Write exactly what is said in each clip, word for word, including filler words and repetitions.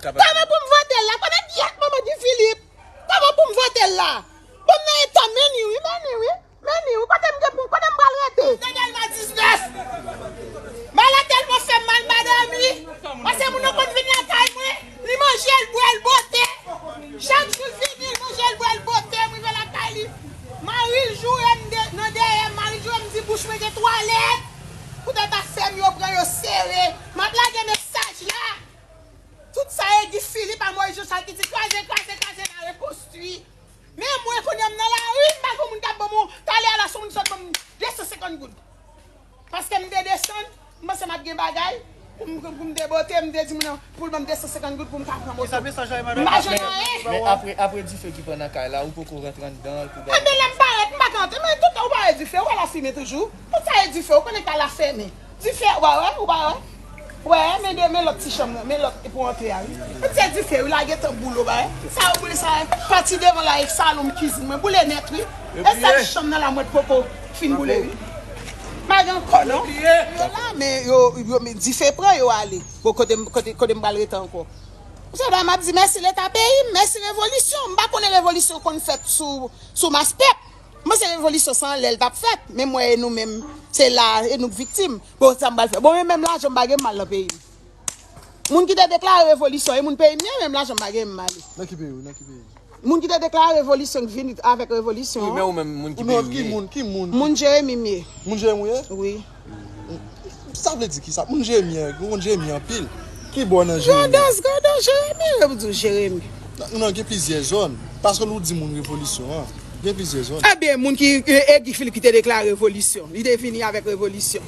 Kòman pou m vote l la? Konnen gyèt manman Guy Philippe. Kòman pou m vote l la? Bon, m nan eta, men ni wi, men ni wi. Men ni wi, kote m gen pou, kote m pral rete? Dènye a diznèf. Malè tèlman fè m mal, m pa dòmi. Paske moun nan konn vin lakay mwen, li manje, l bwè, l bote. Chak jou l vini, l manje, l bwè, l bote, m rive lakay li. Mari l joure m de- nan dèyè, mari l joure m di bouch mwen gen twalèt. Poutèt afè m yo pran yo sere. M ap lage mesaj la. Tout sa e Guy Philippe a Moïse Jean Charles ki di kraze, kraze, kraze, la rekonstwi. Men mwen kounye a m nan lari, m pa gen moun k ap ban m yon, talè a la se yon moun sot ban m de san senkant goud. Paske m te desann, m panse m ap gen bagay, pou m, pou m te bote, m te di moun nan pou l ban m de san senkant goud pou m ka pran moto. M pa jwenn anyen. Men apre, apre dife ki pran nan kay la, ou poko rantre anndan l pou gade. Enben lè m parèt, m pa ka antre, men tout ou pa wè dife, ou wè lafimen toujou. Tout sa e dife, ou konnen ka lafèmen. Dife, ou pa wè, ou pa wè. Wè, men de, men lòt ti chanm nan, men lòt pou antre a, wi. Tout se dife, wi, la gentan boule, ou pa wè. Sa yo boule, sa, pati devan la, e salon kizin mwen, boule nèt, wi. E sèl chanm nan la, mwen poko fin boule, wi. M pa gen ankò, non. Yo la, men yo, yo, men dife pran, yo ale. Bon, kote m, kote, kote m pral rete ankò? Se la, m ap di mèsi Leta peyi m, mèsi revolisyon. M pa konnen revolisyon konn fèt sou, sou mas pèp. Mwen se revolisyon se anlè l t ap fèt, men mwen e nou menm, se la, e nou k viktim. Bon, sa m pral fè? Bon, men menm lajan m pa gen m al nan peyi m. Moun ki te deklare revolisyon, e moun peyi m ye, menm lajan m pa gen m ale. Nan ki peyi w? Nan ki peyi? Moun ki te deklare revolisyon, k vin avèk revolisyon an. Wi, men ou menm, moun ki peyi w ye? Ki moun? Ki moun? Moun Jeremi m ye. Moun Jeremi w ye? Wi. Sa vle di kisa? Moun Jeremi an, ou konn Jeremi anpil. Ki bò nan Jeremi? Grandan, Grandan Jeremi, yo di w Jeremi. Non, non, gen plizyè zòn. Paske nou di moun revolisyon an. Gen plizyè zòn. Ebyen, moun ki, e, e Guy Philippe ki te deklare revolisyon. Li te vini avèk revolisyon.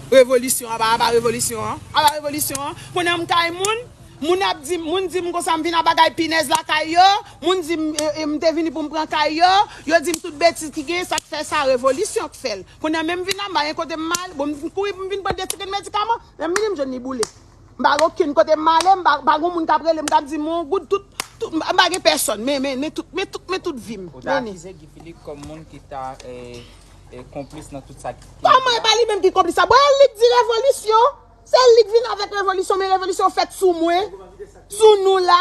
Revolisyon, apa, apa revolisyon an? Apa revolisyon an? Kounye a m kay moun, moun ap di, moun di m konsa m vin ak bagay pinèz lakay yo, moun di m, e, e, m te vini pou m pran kay yo, yo di m tout betiz ki gen, sa k fè sa, revolisyon k fè l. Kounye a menm vin la, m pa gen kote m al, bon, m kouri pou m vin pran de ti grenn medikaman, menm vini m jwenn li boule. M pa gen okenn kote m ale, m pa, pa gen moun k ap rele m, k ap di m yon goud, tout, tout, m pa gen pèsòn, men, men, men tout, men tout, men tout vi m. Ou ta akize Guy Philippe kòm moun ki ta, e, e, konplis nan tout sa ki. Kòman e pa li menm ki konplis sa? Bon, e li k di revolisyon. Se li k vin avèk revolisyon, men revolisyon fèt sou mwen, sou nou la.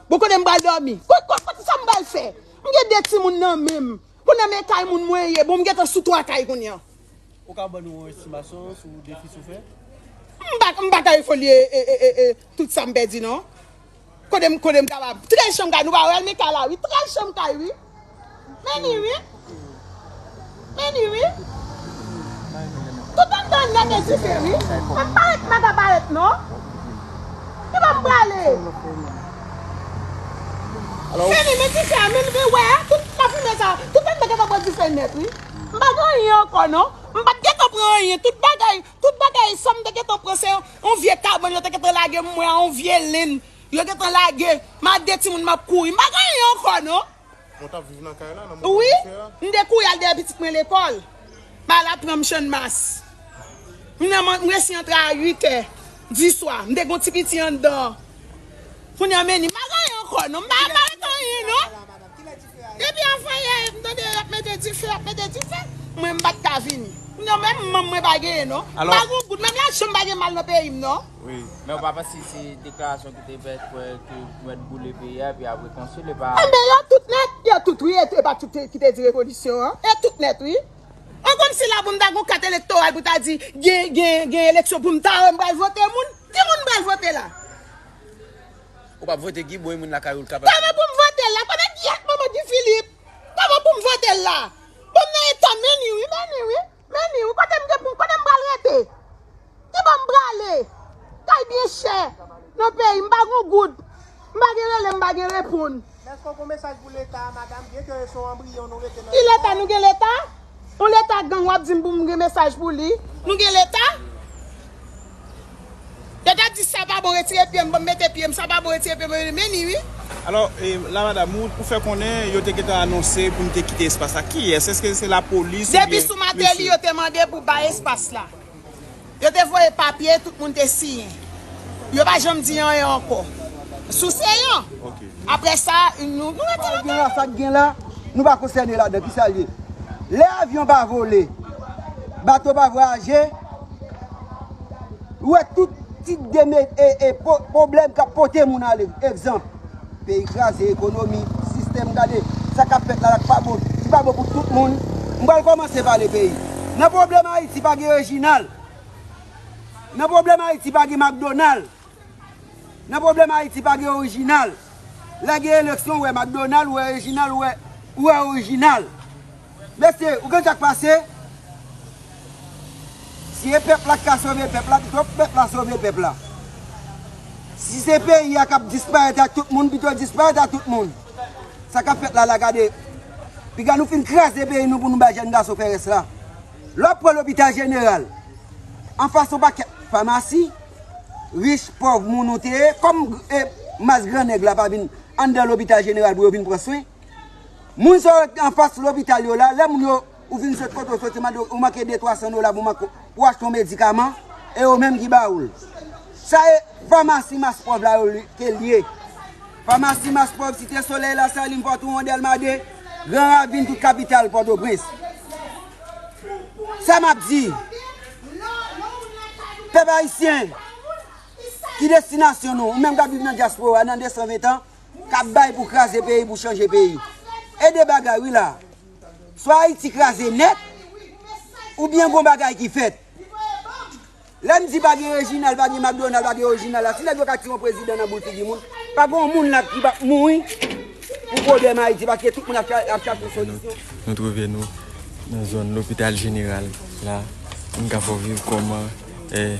Bon, kote m pral dòmi? Kot, kot, kot sa m pral fè? M gen de timoun nan men m. Kounye a men kay moun mwen ye. Bon, m gentan sou twa kay kounye a. Ou ka ban nou yon estimasyon sou defi sou fè? M pa, m pa ka evalye, e, e, e, e, tout sa m pèdi, non. Kote m, kote m kapab. Trèz chanm kay, nou pa wè l, men kay la, wi. Trèz chanm kay, wi. Men ni, wi. Men ni, wi. Tout anndan nèt e dife, wi. M ap parèt, m pa ka parèt, non. Ki bò m prale? Men ni, men dife a, men, men wè, tout lafimen sa, tout anndan gentan pran dife nèt, wi. M pa gen anyen ankò, non. M pa t gentan pran anyen. Tout bagay, tout bagay, sa m te gentan pran, se yon, yon vye kabann yo te gentan lage m, mwen, yon vye lenn. Yo gentan lage m ak de timoun m ap kouri. M pa gen anyen ankò, non. Bon, w t ap viv nan kay la, nan moman dife a? Wi, m te kouri al dèyè pitit mwen lekòl. M al aprann m Channmas. M nan, m resi antre a uit è di swa. M te gen yon ti piti anndan. Kounye a men ni, m pa gen anyen ankò, non. M pa, pa ret anyen, non. Depi avan yè, m tande y ap mete dife, y ap mete dife. Mwen, m pa t ka vini. Kounye a menm manm mwen pa genyen, non. M pa gen yon goud, menm lajan m pa gen m al nan peyi m, non. Wi. Men ou pa panse se deklarasyon ki te fèt pou, pou mèt boule peyi a, epi ap rekonstwi l, e pa. Enben, yo tout nèt, yo tout, wi, e, e pa tout te, ki te di revolisyon an. E tout nèt, wi. An kòmsi la pou m ta gon kat elektoral pou ta di, gen, gen, gen eleksyon pou m ta wè m pral vote moun. Ki moun m pral vote la? Ou p ap vote Guy, bon, e moun lakay ou l kapab. Kòman pou m vote l la? Konnen gyèt manman Guy Philippe. Kòman pou m vote l la? Bon, m nan eta, men ni, wi, men ni, wi. Men ni, wi, kote m gen pou, kote m pral rete? Ki bò m prale? Kay byen chè nan peyi, m pa gen yon goud. M pa gen rele, m pa gen reponn. Men èske w gen mesaj pou Leta a, madanm? Byenke se yon anbriyon nou rete nan. Ki Leta? Nou gen Leta? Yon Leta gang w ap di m pou m gen mesaj pou li? Nou gen Leta? Yo t ap di sa pa bon, retire pye m, ban m mete pye m, sa pa bon, retire pye m, men ni, wi. Alò, e, la madanm, ou, ou fè konnen yo te gentan anonse pou n te kite espas la. Kiyès? Èske se lapolis oubyen mesye? Depi sou Martelly, yo te mande pou bay espas la. Yo te voye papye, tout moun te siyen. Yo pa janm di anyen ankò. Sou Seyan. Ok. Apre sa, nou, nou rete gen la, sa k gen la, nou pa konsène ladan. Kisa l ye? Lè avyon pa vole, bato pa vwayaje, ou wè tout Ti deme e, e po- pwoblèm k ap pote moun ale. Egzanp, peyi kraze, ekonomi, sistèm, gade sa k ap fèt la, la k pa bon. Li pa bon pou tout moun. M pral kòmanse pale peyi. Nan pwoblèm Ayiti, pa gen Rejinal. Nan pwoblèm Ayiti, pa gen McDonald. Nan pwoblèm Ayiti, pa gen orijinal. Lè gen eleksyon, ou wè McDonald, ou wè Rejinal, ou wè, ou wè orijinal. Mesye, ou konn sa k pase? Si e pèp la k ka sove pèp la, pito pèp la sove pèp la. Si se peyi a k ap disparèt ak tout moun, pito disparèt ak tout moun. Sa k ap fèt la, la gade. Piga nou fin kraze peyi nou pou nou bay jèn gason fè rès la. Lè w ap pran lopital jeneral, anfas yon pakèt famasi, rich, pòv, moun ou te ye, kòm e, mas gran nèg la pa vin anndan lopital jeneral pou yo vin pran swen. Moun sa yo ki anfas lopital yo la, lè moun yo, ou vin sot kote w soti, mande w, ou manke de twa san dola pou manke, pou achte yon medikaman, e yo menm ki ba ou l. Sa e famasi mas pòv la yo li- ke l ye. Famasi mas pòv, Site Solèy, Lasalin, Pòtowo, Dèlma de, Gran Ravin, tout kapital Pòtoprens. Sa m ap di, pèp ayisyen, ki destinasyon nou, ou menm k ap viv nan dyaspora nan de san ven tan, k ap bay pou kraze peyi, pou chanje peyi. E de bagay, wi la. Swa Ayiti kraze nèt, oubyen gon bagay ki fèt. Lè m di pa gen Rejinal, pa gen McDonald, pa gen orijinal la, si nèg yo ka tire yon prezidan nan boul figi moun, pa gen yon moun la ki p ap mouri pou pwoblèm Ayiti, paske tout moun ap cha- ap chache solisyon. Nou twouve nou nan zòn lopital jeneral la. Nou ka fè w viv kòman, eh,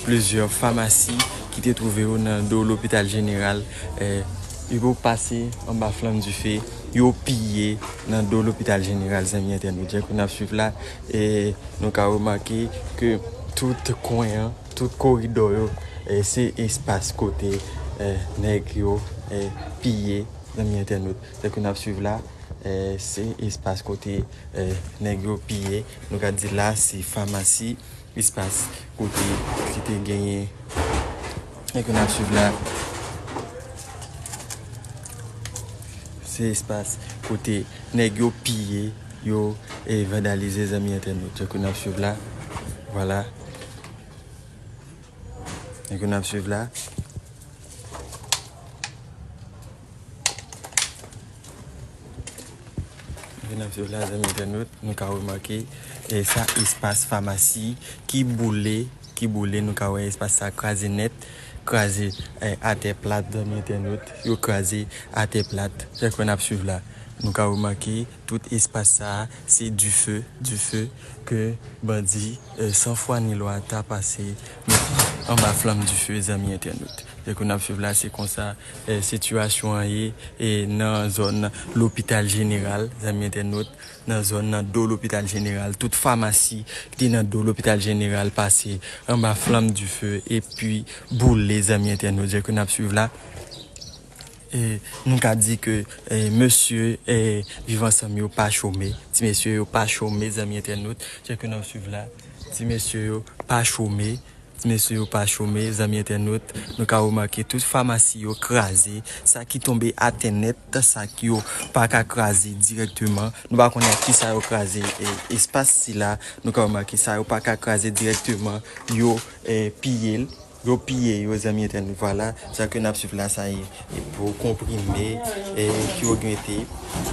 plizyè famasi ki te twouve yo nan do lopital jeneral, eh, yo pase anba flanm dife, yo piye nan do lopital jeneral, zanmi entènot. Jan ke n ap swiv la, eh, nou ka remake ke tout kwen an, tout koridò yo, eh, se espas kote, eh, nèg yo, eh, piye, zanmi entènot. Jan ke n ap swiv la, eh, se espas kote, eh, nèg yo piye. Nou ka di la, se famasi, espas kote ki te genyen, jan ke n ap swiv la, se espas kote nèg yo piye, yo, eh, vandalize, zanmi entènot. Jan ke n ap swiv la, vwala. Jan ke n ap swiv la. Jan ke n ap swiv la, zanmi entènot, nou ka remake, eh, sa espas famasi ki boule, ki boule, nou ka wè espas sa kraze nèt, kraze, eh, atè plat, zanmi entènot, yo kraze atè plat. Jan ke n ap swiv la, nou ka remake tout espas sa a, se dife, dife ke bandi, eh, san fwa ni lwa ta pase mete anba flanm dife, zanmi entènot. Jan ke n ap swiv la, se konsa, eh, sitiyasyon an ye, eh, nan zòn lopital jeneral, zanmi entènot, nan zòn nan do lopital jeneral, tout famasi ki te nan do lopital jeneral pase anba flanm dife epi boule, zanmi entènot. Jan ke n ap swiv la, e nou ka di ke, e, mesye, e, Viv Ansanm yo pa chome. Ti mesye yo pa chome, zanmi entènot. Jan ke n ap swiv la, ti mesye yo pa chome. Ti mesye yo pa chome, zanmi entènot. Nou ka remake tout famasi yo kraze. Sa ki tonbe atè nèt, sa ki yo pa ka kraze dirèkteman. Nou pa konnen ak kisa yo kraze, e, espas sila. Nou ka remake sa yo pa ka kraze dirèkteman. Yo, e, piye l. Yo piye yo, zanmi entènot. Vwala, sa ke n ap swiv la, sa e, e po konprime, e, ki ogmante.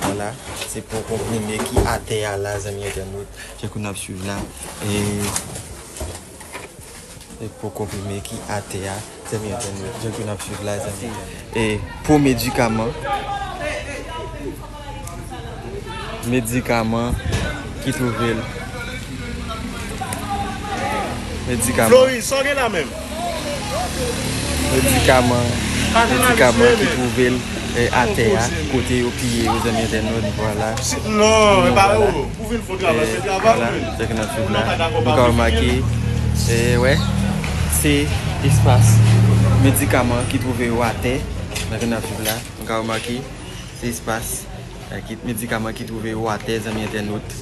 Vwala, se po konprime ki atè a la, zanmi entènot. Sa ke n ap swiv la, e, e po konprime ki atè a, zanmi entènot. Sa ke n ap swiv la, zanmi entènot. E po medikaman, medikaman ki twouve l. Medikaman. Floris, sa w gen la menm? Medikaman, medikaman ki twouve l, e, atè a, kote yo piye yo, zanmi entènot, vwala. Non, e pa yo. Ou vin fè travay, se travay ou vin. Sa ke n ap swiv la. Nou ka remake, e, wè, se espas medikaman ki twouve yo atè. Sa ke n ap swiv la. Nou ka remake, se espas, e, ki, medikaman ki twouve yo atè, zanmi entènot.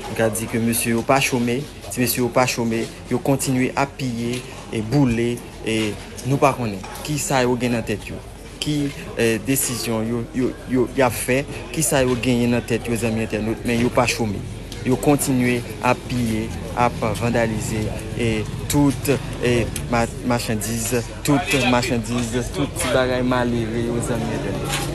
Nou ka di ke mesye yo pa chome, ti mesye yo pa chome, yo kontinye ap piye e boule, e nou pa konnen kisa yo gen nan tèt yo, ki, e, desizyon yo, yo, yo, y ap fè, kisa yo genyen nan tèt yo, zanmi entènot, men yo pa chome. Yo kontinye ap piye, ap vandalize, e tout e, ma, machandiz, tout machandiz, tout ti bagay malere yo, zanmi entènèt.